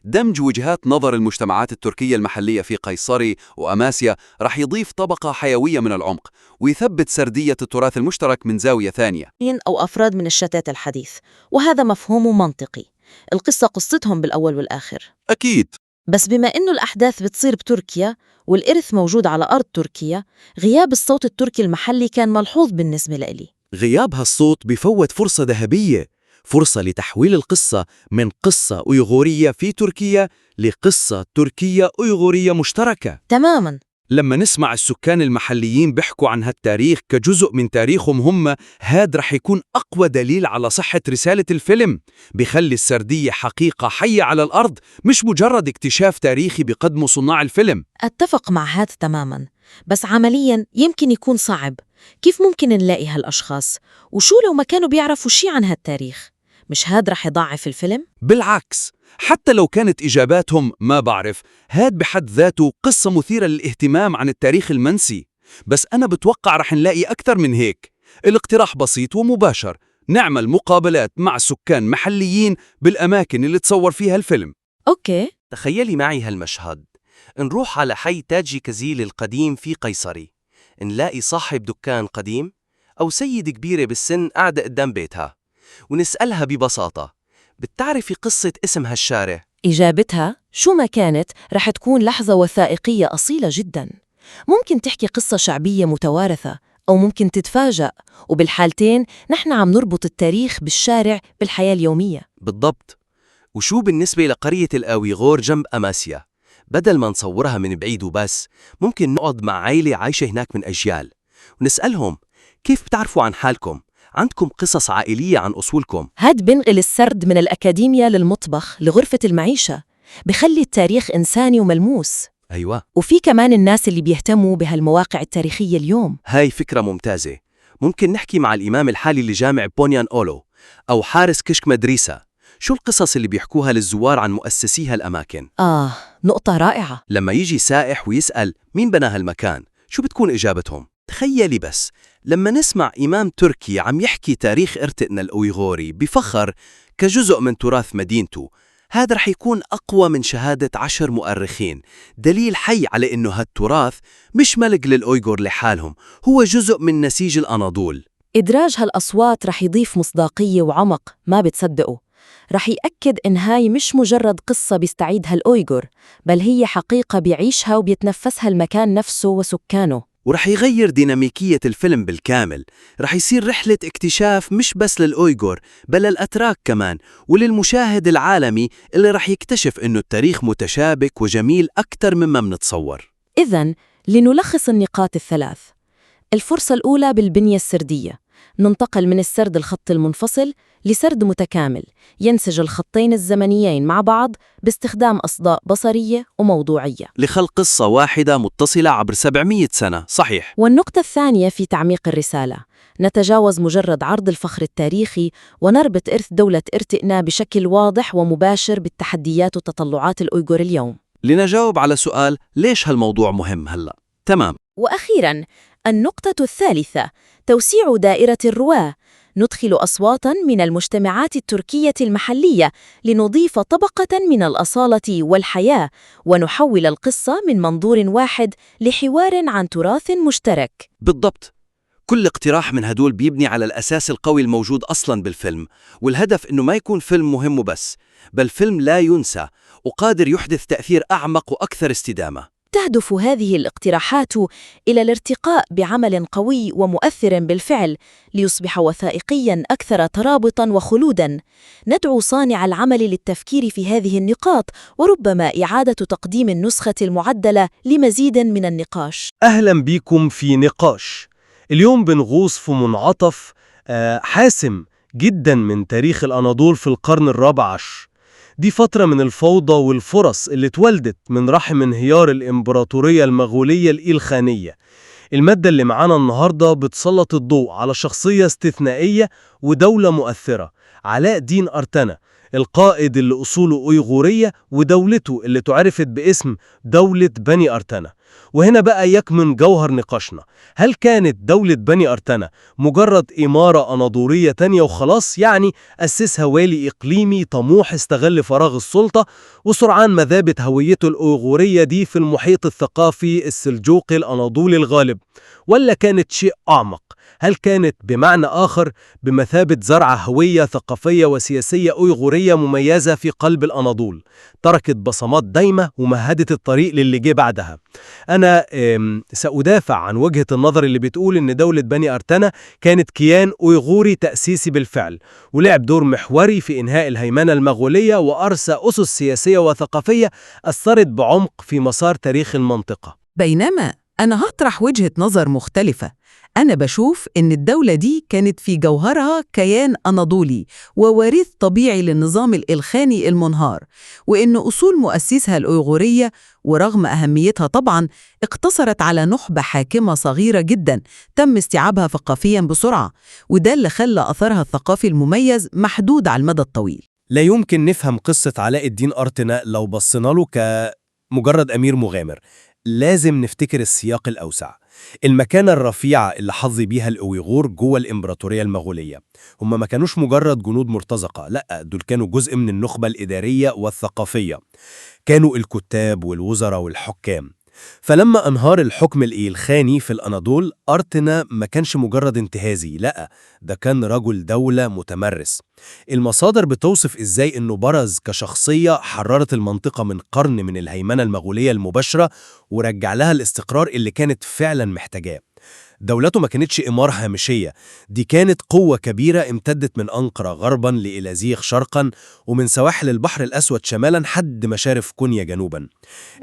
دمج وجهات نظر المجتمعات التركية المحلية في قيصري وأماسيا رح يضيف طبقة حيوية من العمق ويثبت سردية التراث المشترك من زاوية ثانية. أو أفراد من الشتات الحديث، وهذا مفهوم منطقي. القصة قصتهم بالأول والآخر. أكيد. بس بما إنه الأحداث بتصير بتركيا والإرث موجود على أرض تركيا، غياب الصوت التركي المحلي كان ملحوظ بالنسبة لإلي. غياب هالصوت بفوت فرصة ذهبية، فرصة لتحويل القصة من قصة أيغورية في تركيا لقصة تركية أيغورية مشتركة. تماماً. لما نسمع السكان المحليين بيحكوا عن هالتاريخ كجزء من تاريخهم هم، هاد رح يكون أقوى دليل على صحة رسالة الفيلم. بخلي السردية حقيقة حية على الأرض، مش مجرد اكتشاف تاريخي بقدمه صناع الفيلم. أتفق مع هذا تماماً، بس عملياً يمكن يكون صعب. كيف ممكن نلاقي هالأشخاص؟ وشو لو ما كانوا بيعرفوا شي عن هالتاريخ؟ مش هاد رح يضعف الفيلم؟ بالعكس، حتى لو كانت إجاباتهم ما بعرف، هاد بحد ذاته قصة مثيرة للاهتمام عن التاريخ المنسي. بس أنا بتوقع رح نلاقي أكثر من هيك. الاقتراح بسيط ومباشر، نعمل مقابلات مع سكان محليين بالأماكن اللي تصور فيها الفيلم. okay. تخيلي معي هالمشهد، نروح على حي تاجي كزيل القديم في قيصري، نلاقي صاحب دكان قديم أو سيدة كبيرة بالسن قاعدة قدام بيتها، ونسألها ببساطة: بتعرفي قصة اسم هالشارع؟ إجابتها شو ما كانت رح تكون لحظة وثائقية أصيلة جدا. ممكن تحكي قصة شعبية متوارثة، أو ممكن تتفاجأ، وبالحالتين نحن عم نربط التاريخ بالشارع بالحياة اليومية. بالضبط. وشو بالنسبة لقرية الآويغور جنب أماسيا؟ بدل ما نصورها من بعيد وبس، ممكن نقعد مع عائلة عايشة هناك من أجيال ونسألهم: كيف بتعرفوا عن حالكم؟ عندكم قصص عائلية عن أصولكم. هاد بنقل السرد من الأكاديمية للمطبخ لغرفة المعيشة، بخلي التاريخ إنساني وملموس. أيوة. وفي كمان الناس اللي بيهتموا بهالمواقع التاريخية اليوم. هاي فكرة ممتازة. ممكن نحكي مع الإمام الحالي لجامع بونيان أولو أو حارس كشك مدريسة. شو القصص اللي بيحكوها للزوار عن مؤسسي هالأماكن؟ آه، نقطة رائعة. لما يجي سائح ويسأل مين بنى هالمكان، شو بتكون إجابتهم؟ تخيلي بس لما نسمع إمام تركي عم يحكي تاريخ إرتئنا الأويغوري بفخر كجزء من تراث مدينته، هذا رح يكون أقوى من شهادة 10 مؤرخين، دليل حي على إنه هالتراث مش ملك للأويغور لحالهم، هو جزء من نسيج الأناضول. إدراج هالأصوات رح يضيف مصداقية وعمق ما بتصدقوا. رح يأكد إن هاي مش مجرد قصة بيستعيدها الأويغور، بل هي حقيقة بيعيشها وبيتنفسها المكان نفسه وسكانه. ورح يغير ديناميكية الفيلم بالكامل. رح يصير رحلة اكتشاف مش بس للأويغور، بل للأتراك كمان، وللمشاهد العالمي اللي رح يكتشف إنه التاريخ متشابك وجميل أكثر مما منتصور. إذن لنلخص النقاط الثلاث. الفرصة الأولى بالبنية السردية، ننتقل من السرد الخط المنفصل لسرد متكامل ينسج الخطين الزمنيين مع بعض باستخدام أصداء بصرية وموضوعية لخلق قصة واحدة متصلة عبر 700 سنة. صحيح. والنقطة الثانية في تعميق الرسالة، نتجاوز مجرد عرض الفخر التاريخي ونربط إرث دولة إرتئنا بشكل واضح ومباشر بالتحديات وتطلعات الأويغور اليوم. لنجاوب على سؤال ليش هالموضوع مهم هلأ. تمام. وأخيراً النقطة الثالثة، توسيع دائرة الرواة، ندخل أصواتاً من المجتمعات التركية المحلية لنضيف طبقة من الأصالة والحياة، ونحول القصة من منظور واحد لحوار عن تراث مشترك. بالضبط. كل اقتراح من هدول بيبني على الأساس القوي الموجود أصلاً بالفيلم، والهدف إنه ما يكون فيلم مهم وبس، بل فيلم لا ينسى وقادر يحدث تأثير أعمق وأكثر استدامة. تهدف هذه الاقتراحات إلى الارتقاء بعمل قوي ومؤثر بالفعل ليصبح وثائقياً أكثر ترابطاً وخلوداً. ندعو صانع العمل للتفكير في هذه النقاط، وربما إعادة تقديم النسخة المعدلة لمزيد من النقاش. أهلاً بكم في نقاش. اليوم بنغوص في منعطف حاسم جداً من تاريخ الأناضول في القرن الرابع عشر. دي فترة من الفوضى والفرص اللي اتولدت من رحم انهيار الإمبراطورية المغولية الإلخانية. المادة اللي معانا النهاردة بتسلط الضوء على شخصية استثنائية ودولة مؤثرة، علاء دين أرتنا، القائد اللي أصوله أويغورية ودولته اللي تعرفت باسم دولة بني أرتنا. وهنا بقى يكمن جوهر نقاشنا، هل كانت دولة بني أرتنا مجرد إمارة أناضولية تانية وخلاص، يعني أسسها والي إقليمي طموح استغل فراغ السلطة وسرعان ما ذابت هويته الأويغورية دي في المحيط الثقافي السلجوقي الأناضولي الغالب، ولا كانت شيء أعمق؟ هل كانت بمعنى آخر بمثابة زرع هوية ثقافية وسياسية أويغورية مميزة في قلب الأناضول، تركت بصمات دايمة ومهدت الطريق للي جه بعدها؟ أنا سأدافع عن وجهة النظر اللي بتقول إن دولة بني أرتنا كانت كيان أويغوري تأسيسي بالفعل، ولعب دور محوري في إنهاء الهيمنة المغولية وأرسى أسس سياسية وثقافية أثرت بعمق في مسار تاريخ المنطقة. بينما أنا هطرح وجهة نظر مختلفة. أنا بشوف إن الدولة دي كانت في جوهرها كيان أناضولي ووريث طبيعي للنظام الإلخاني المنهار، وإن أصول مؤسسها الأويغورية ورغم أهميتها طبعاً اقتصرت على نخبة حاكمة صغيرة جداً تم استيعابها ثقافياً بسرعة، وده اللي خلى أثرها الثقافي المميز محدود على المدى الطويل. لا يمكن نفهم قصة علاء الدين أرتنا لو بصينا له كمجرد أمير مغامر. لازم نفتكر السياق الأوسع، المكانة الرفيعة اللي حظي بيها الأويغور جوه الإمبراطورية المغولية. هم ما كانوش مجرد جنود مرتزقة، لا، دول كانوا جزء من النخبة الإدارية والثقافية، كانوا الكتاب والوزراء والحكام. فلما انهار الحكم الإيلخاني في الأناضول، أرتنا ما كانش مجرد انتهازي، لا، ده كان رجل دولة متمرس. المصادر بتوصف إزاي إنه برز كشخصية حررت المنطقة من قرن من الهيمنة المغولية المباشرة ورجع لها الاستقرار اللي كانت فعلا محتاجاه. دولته ما كانتش إمارة هامشية، دي كانت قوة كبيرة امتدت من أنقرة غربا لإلازيغ شرقا، ومن سواحل البحر الأسود شمالا حد مشارف كونيا جنوبا.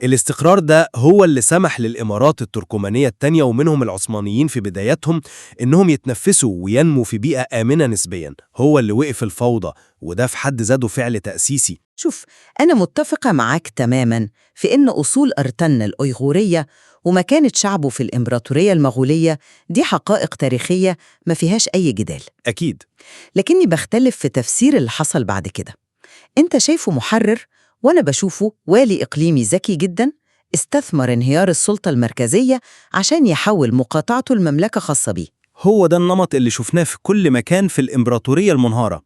الاستقرار ده هو اللي سمح للإمارات التركمانية التانية ومنهم العثمانيين في بداياتهم إنهم يتنفسوا وينموا في بيئة آمنة نسبيا. هو اللي وقف الفوضى، وده في حد ذاته فعل تأسيسي. شوف، أنا متفقة معاك تماماً في إن أصول أرتنا الأيغورية ومكانة شعبه في الإمبراطورية المغولية دي حقائق تاريخية ما فيهاش أي جدال. أكيد. لكني بختلف في تفسير اللي حصل بعد كده. أنت شايفه محرر، وأنا بشوفه والي إقليمي ذكي جداً استثمر انهيار السلطة المركزية عشان يحول مقاطعته المملكة خاصة بيه. هو ده النمط اللي شفناه في كل مكان في الإمبراطورية المنهارة،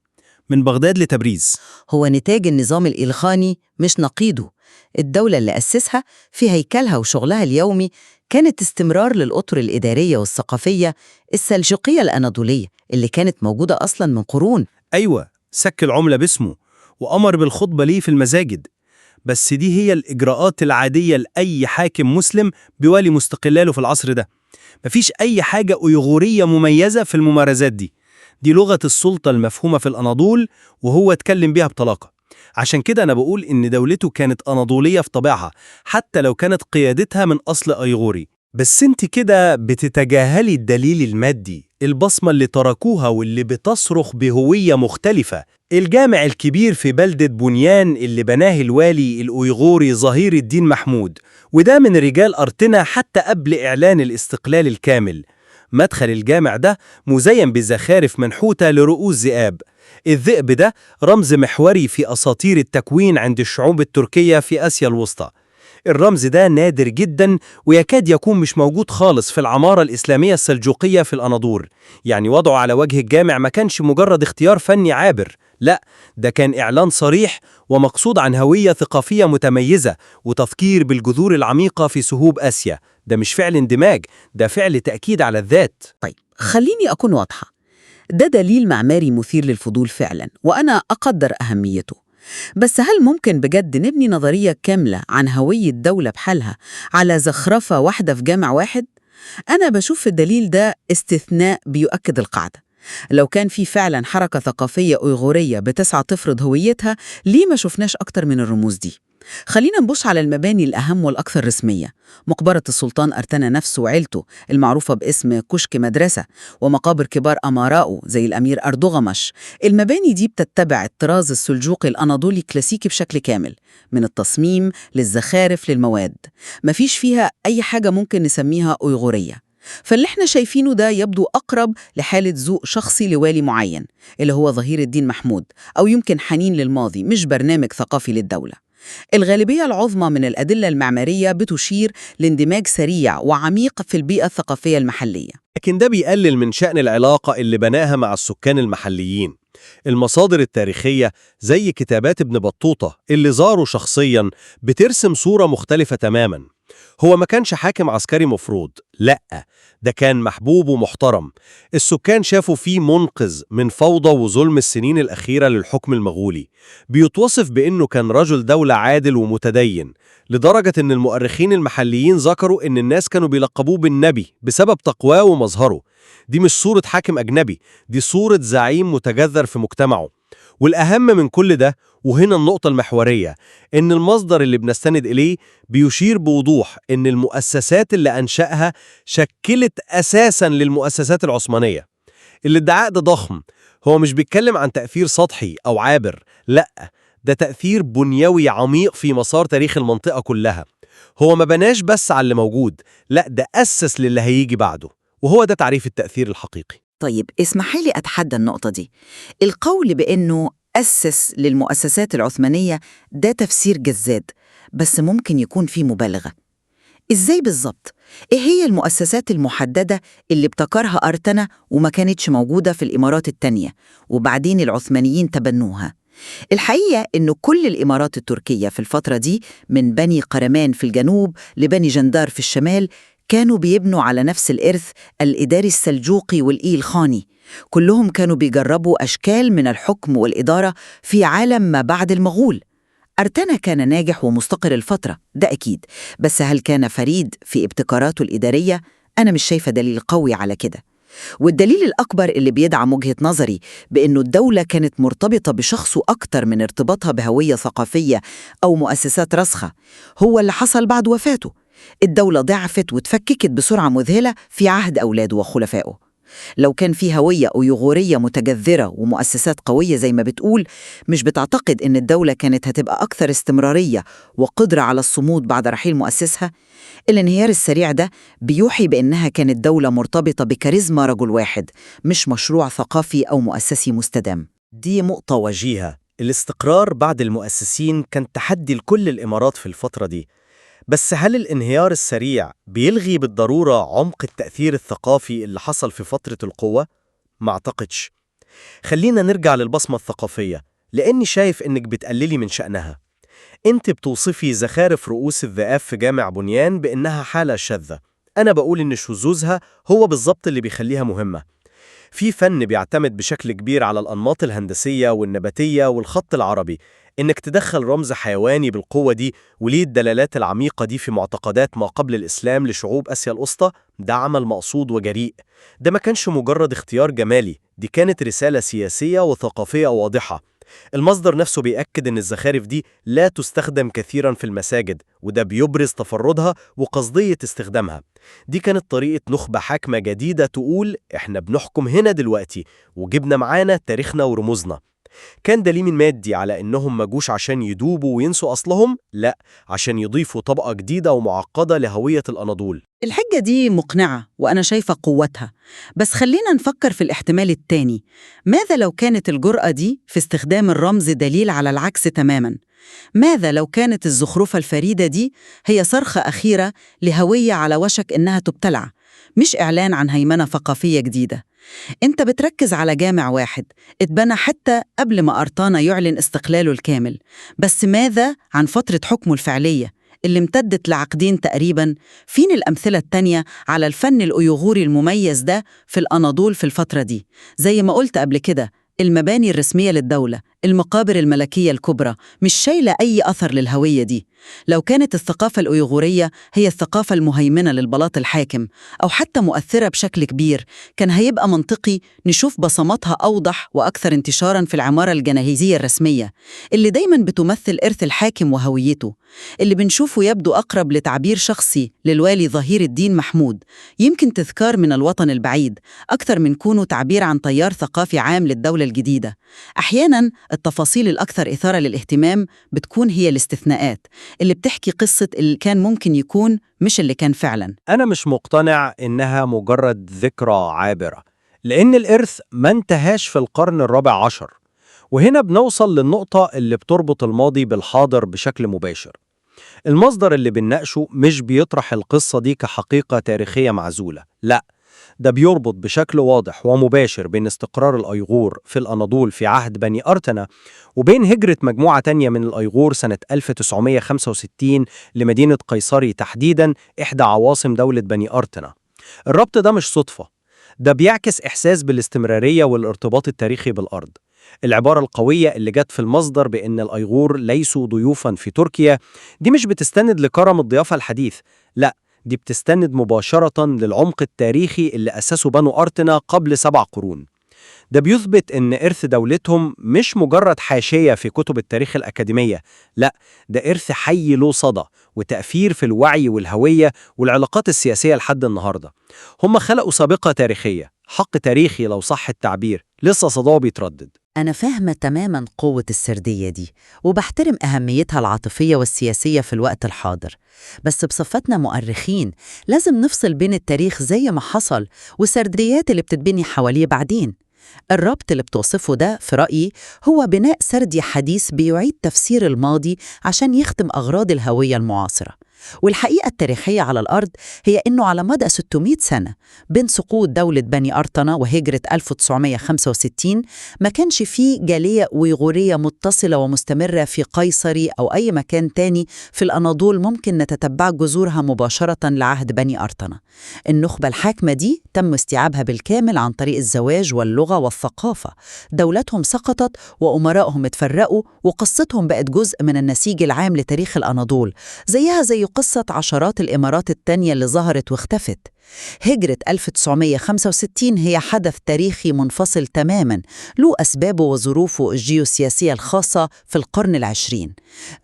من بغداد لتبريز. هو نتاج النظام الإلخاني مش نقيضه. الدولة اللي أسسها في هيكلها وشغلها اليومي كانت استمرار للأطر الإدارية والثقافية السلجوقية الأناضولية اللي كانت موجودة أصلاً من قرون. أيوة، سك العملة باسمه وأمر بالخطبة ليه في المساجد. بس دي هي الإجراءات العادية لأي حاكم مسلم بيوالي مستقلاله في العصر ده. مفيش أي حاجة أيغورية مميزة في الممارسات دي. دي لغة السلطة المفهومة في الأناضول، وهو اتكلم بيها بطلاقة. عشان كده أنا بقول إن دولته كانت أناضولية في طبيعها، حتى لو كانت قيادتها من أصل أيغوري. بس انت كده بتتجاهلي الدليل المادي، البصمة اللي تركوها واللي بتصرخ بهوية مختلفة. الجامع الكبير في بلدة بنيان اللي بناه الوالي الأيغوري ظهير الدين محمود، وده من رجال أرتنا حتى قبل إعلان الاستقلال الكامل. مدخل الجامع ده مزين بزخارف منحوتة لرؤوس ذئاب. الذئب ده رمز محوري في أساطير التكوين عند الشعوب التركية في آسيا الوسطى. الرمز ده نادر جدا ويكاد يكون مش موجود خالص في العمارة الإسلامية السلجوقية في الأناضول. يعني وضعه على وجه الجامع ما كانش مجرد اختيار فني عابر، لا، ده كان إعلان صريح ومقصود عن هوية ثقافية متميزة وتفكير بالجذور العميقة في سهوب آسيا. ده مش فعل اندماج، ده فعل تأكيد على الذات. طيب، خليني أكون واضحة. ده دليل معماري مثير للفضول فعلا، وأنا أقدر أهميته. بس هل ممكن بجد نبني نظرية كاملة عن هوية دولة بحالها على زخرفة واحدة في جامع واحد؟ أنا بشوف الدليل ده استثناء بيؤكد القاعدة. لو كان في فعلا حركة ثقافية أيغورية بتسعى تفرض هويتها، ليه ما شفناش أكتر من الرموز دي؟ خلينا نبص على المباني الأهم والأكثر رسمية. مقبرة السلطان أرتنا نفسه وعيلته المعروفة باسم كشك مدرسة، ومقابر كبار أمرائه زي الأمير أردوغمش. المباني دي بتتبع الطراز السلجوقي الأناضولي الكلاسيكي بشكل كامل، من التصميم للزخارف للمواد. مفيش فيها أي حاجة ممكن نسميها أيغورية. فاللي احنا شايفينه ده يبدو أقرب لحالة ذوق شخصي لوالي معين اللي هو ظهير الدين محمود، أو يمكن حنين للماضي، مش برنامج ثقافي للدولة. الغالبية العظمى من الأدلة المعمارية بتشير لاندماج سريع وعميق في البيئة الثقافية المحلية. لكن ده بيقلل من شأن العلاقة اللي بناها مع السكان المحليين. المصادر التاريخية زي كتابات ابن بطوطة اللي زاره شخصياً بترسم صورة مختلفة تماماً. هو ما كانش حاكم عسكري مفروض، لأ، ده كان محبوب ومحترم. السكان شافوا فيه منقذ من فوضى وظلم السنين الأخيرة للحكم المغولي. بيتوصف بأنه كان رجل دولة عادل ومتدين، لدرجة أن المؤرخين المحليين ذكروا أن الناس كانوا بيلقبوه بالنبي بسبب تقواه ومظهره. دي مش صورة حاكم أجنبي، دي صورة زعيم متجذر في مجتمعه. والأهم من كل ده، وهنا النقطة المحورية، إن المصدر اللي بنستند إليه بيشير بوضوح إن المؤسسات اللي أنشأها شكلت أساساً للمؤسسات العثمانية. الادعاء ده ضخم، هو مش بيتكلم عن تأثير سطحي أو عابر، لأ، ده تأثير بنيوي عميق في مسار تاريخ المنطقة كلها. هو ما بناش بس على اللي موجود، لأ، ده أسس للي هيجي بعده، وهو ده تعريف التأثير الحقيقي. طيب اسمحي لي أتحدى النقطة دي. القول بأنه أسس للمؤسسات العثمانية ده تفسير جذاب، بس ممكن يكون فيه مبالغة. إزاي بالظبط؟ إيه هي المؤسسات المحددة اللي ابتكرها أرتنا وما كانتش موجودة في الإمارات التانية وبعدين العثمانيين تبنوها؟ الحقيقة إنه كل الإمارات التركية في الفترة دي، من بني قرمان في الجنوب لبني جندار في الشمال، كانوا بيبنوا على نفس الإرث الإداري السلجوقي والإيلخاني. كلهم كانوا بيجربوا أشكال من الحكم والإدارة في عالم ما بعد المغول. أرتنا كان ناجح ومستقر الفترة، ده أكيد، بس هل كان فريد في ابتكاراته الإدارية؟ أنا مش شايفة دليل قوي على كده. والدليل الأكبر اللي بيدعم وجهة نظري بأنه الدولة كانت مرتبطة بشخصه أكتر من ارتباطها بهوية ثقافية أو مؤسسات راسخة هو اللي حصل بعد وفاته. الدولة ضعفت وتفككت بسرعة مذهلة في عهد أولاده وخلفائه. لو كان في هوية أيغورية متجذرة ومؤسسات قوية زي ما بتقول، مش بتعتقد إن الدولة كانت هتبقى أكثر استمرارية وقدرة على الصمود بعد رحيل مؤسسها؟ الانهيار السريع ده بيوحي بأنها كانت دولة مرتبطة بكاريزما رجل واحد، مش مشروع ثقافي أو مؤسسي مستدام. دي نقطة وجيهة. الاستقرار بعد المؤسسين كان تحدي لكل الإمارات في الفترة دي. بس هل الانهيار السريع بيلغي بالضرورة عمق التأثير الثقافي اللي حصل في فترة القوة؟ ما أعتقدش. خلينا نرجع للبصمة الثقافية، لأني شايف إنك بتقللي من شأنها. أنت بتوصفي زخارف رؤوس الذئاب في جامع بنيان بإنها حالة شاذة. أنا بقول إن شذوذها هو بالظبط اللي بيخليها مهمة. في فن بيعتمد بشكل كبير على الأنماط الهندسية والنباتية والخط العربي. إنك تدخل رمز حيواني بالقوة دي وليه الدلالات العميقة دي في معتقدات ما قبل الإسلام لشعوب آسيا الوسطى، ده عمل مقصود وجريء. ده ما كانش مجرد اختيار جمالي، دي كانت رسالة سياسية وثقافية واضحة. المصدر نفسه بيأكد إن الزخارف دي لا تستخدم كثيرا في المساجد، وده بيبرز تفردها وقصدية استخدامها. دي كانت طريقة نخبة حاكمة جديدة تقول إحنا بنحكم هنا دلوقتي وجبنا معانا تاريخنا ورموزنا. كان دليل مادي على إنهم ما جوش عشان يدوبوا وينسوا أصلهم، لا، عشان يضيفوا طبقة جديدة ومعقدة لهوية الأناضول. الحجة دي مقنعة وأنا شايفة قوتها، بس خلينا نفكر في الاحتمال التاني. ماذا لو كانت الجرأة دي في استخدام الرمز دليل على العكس تماماً؟ ماذا لو كانت الزخرفة الفريدة دي هي صرخة أخيرة لهوية على وشك إنها تبتلع، مش إعلان عن هيمنة ثقافية جديدة؟ أنت بتركز على جامع واحد اتبنى حتى قبل ما أرطانا يعلن استقلاله الكامل، بس ماذا عن فترة حكمه الفعلية اللي امتدت لعقدين تقريباً؟ فين الأمثلة التانية على الفن الأيغوري المميز ده في الأناضول في الفترة دي؟ زي ما قلت قبل كده، المباني الرسمية للدولة، المقابر الملكية الكبرى، مش شايلة أي أثر للهوية دي. لو كانت الثقافة الأيغورية هي الثقافة المهيمنة للبلاط الحاكم أو حتى مؤثرة بشكل كبير، كان هيبقى منطقي نشوف بصماتها أوضح وأكثر انتشاراً في العمارة الجناهيزية الرسمية اللي دايماً بتمثل إرث الحاكم وهويته. اللي بنشوفه يبدو أقرب لتعبير شخصي للوالي ظهير الدين محمود، يمكن تذكار من الوطن البعيد أكثر من كونه تعبير عن تيار ثقافي عام للدولة الجديدة. أحياناً التفاصيل الأكثر إثارة للاهتمام بتكون هي الاستثناءات اللي بتحكي قصة اللي كان ممكن يكون، مش اللي كان فعلاً. أنا مش مقتنع إنها مجرد ذكرى عابرة، لأن الإرث ما انتهاش في القرن الرابع عشر. وهنا بنوصل للنقطة اللي بتربط الماضي بالحاضر بشكل مباشر. المصدر اللي بنناقشه مش بيطرح القصة دي كحقيقة تاريخية معزولة، لا، ده بيربط بشكل واضح ومباشر بين استقرار الأيغور في الأناضول في عهد بني أرتنا وبين هجرة مجموعة تانية من الأيغور سنة 1965 لمدينة قيصري تحديداً، إحدى عواصم دولة بني أرتنا. الربط ده مش صدفة، ده بيعكس إحساس بالاستمرارية والارتباط التاريخي بالأرض. العبارة القوية اللي جت في المصدر بأن الأيغور ليسوا ضيوفاً في تركيا دي مش بتستند لكرم الضيافة الحديث، لا، دي بتستند مباشرة للعمق التاريخي اللي أسسه بنو أرتنا قبل 7 قرون. ده بيثبت إن إرث دولتهم مش مجرد حاشية في كتب التاريخ الأكاديمية، لا، ده إرث حي له صدى وتأثير في الوعي والهوية والعلاقات السياسية لحد النهاردة. هم خلقوا سابقة تاريخية، حق تاريخي لو صح التعبير، لسه صداه بيتردد. أنا فاهمة تماماً قوة السردية دي وبحترم أهميتها العاطفية والسياسية في الوقت الحاضر، بس بصفتنا مؤرخين لازم نفصل بين التاريخ زي ما حصل والسرديات اللي بتتبني حواليه بعدين. الربط اللي بتوصفه ده في رأيي هو بناء سردي حديث بيعيد تفسير الماضي عشان يخدم أغراض الهوية المعاصرة. والحقيقة التاريخية على الأرض هي إنه على مدى 600 سنة بين سقوط دولة بني أرطنة وهجرة 1965 ما كانش فيه جالية أويغورية متصلة ومستمرة في قيصري أو أي مكان تاني في الأناضول ممكن نتتبع جذورها مباشرة لعهد بني أرطنة. النخبة الحاكمة دي تم استيعابها بالكامل عن طريق الزواج واللغة والثقافة. دولتهم سقطت وأمرائهم اتفرقوا وقصتهم بقت جزء من النسيج العام لتاريخ الأناضول، زيها زي قصة عشرات الإمارات التانية اللي ظهرت واختفت. هجرة 1965 هي حدث تاريخي منفصل تماماً، له أسبابه وظروفه الجيوسياسية الخاصة في القرن العشرين.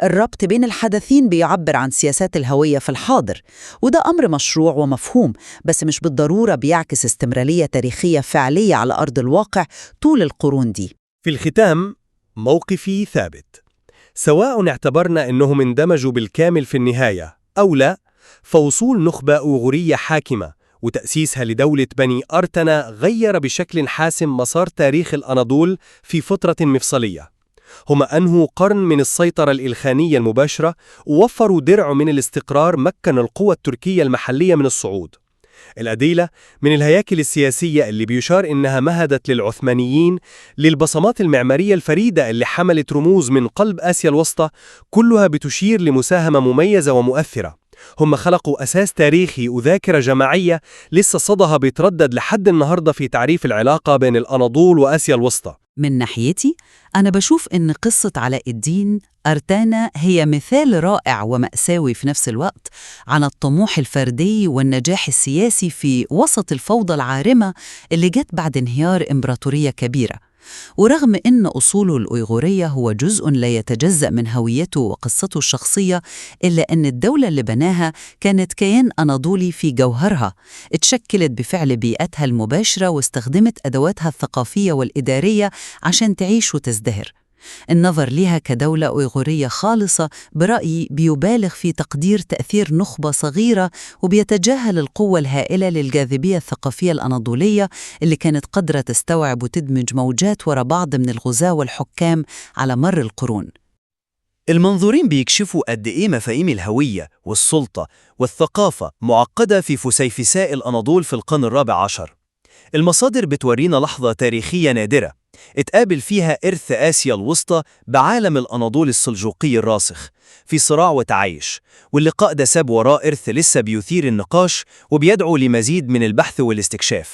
الربط بين الحدثين بيعبر عن سياسات الهوية في الحاضر، وده أمر مشروع ومفهوم، بس مش بالضرورة بيعكس استمرارية تاريخية فعلية على أرض الواقع طول القرون دي. في الختام، موقفي ثابت. سواء اعتبرنا أنهم اندمجوا بالكامل في النهاية أو لا، فوصول نخبة أوغورية حاكمة وتأسيسها لدولة بني أرتنا غير بشكل حاسم مسار تاريخ الأناضول في فترة مفصلية. هم أنهوا قرن من السيطرة الإلخانية المباشرة ووفروا درع من الاستقرار مكن القوى التركية المحلية من الصعود. الأدلة من الهياكل السياسية اللي بيشار إنها مهدت للعثمانيين، للبصمات المعمارية الفريدة اللي حملت رموز من قلب آسيا الوسطى، كلها بتشير لمساهمة مميزة ومؤثرة. هم خلقوا أساس تاريخي وذاكرة جماعية لسه صدها بيتردد لحد النهاردة في تعريف العلاقة بين الأناضول وآسيا الوسطى. من ناحيتي أنا بشوف إن قصة علاء الدين أرتانا هي مثال رائع ومأساوي في نفس الوقت عن الطموح الفردي والنجاح السياسي في وسط الفوضى العارمة اللي جت بعد انهيار إمبراطورية كبيرة. ورغم إن أصوله الأويغورية هو جزء لا يتجزأ من هويته وقصته الشخصية، إلا أن الدولة اللي بناها كانت كيان أناضولي في جوهرها، اتشكلت بفعل بيئتها المباشرة واستخدمت أدواتها الثقافية والإدارية عشان تعيش وتزدهر. النظر لها كدولة أويغورية خالصة برأيي بيبالغ في تقدير تأثير نخبة صغيرة، وبيتجاهل القوة الهائلة للجاذبية الثقافية الأناضولية اللي كانت قادرة تستوعب وتدمج موجات ورا بعض من الغزاة والحكام على مر القرون. المنظورين بيكشفوا قد إيه مفاهيم الهوية والسلطة والثقافة معقدة في فسيفساء الأناضول في القرن الرابع عشر. المصادر بتورينا لحظة تاريخية نادرة اتقابل فيها إرث آسيا الوسطى بعالم الأناضول السلجوقي الراسخ في صراع وتعايش، واللقاء ده ساب وراه إرث لسه بيثير النقاش وبيدعو لمزيد من البحث والاستكشاف.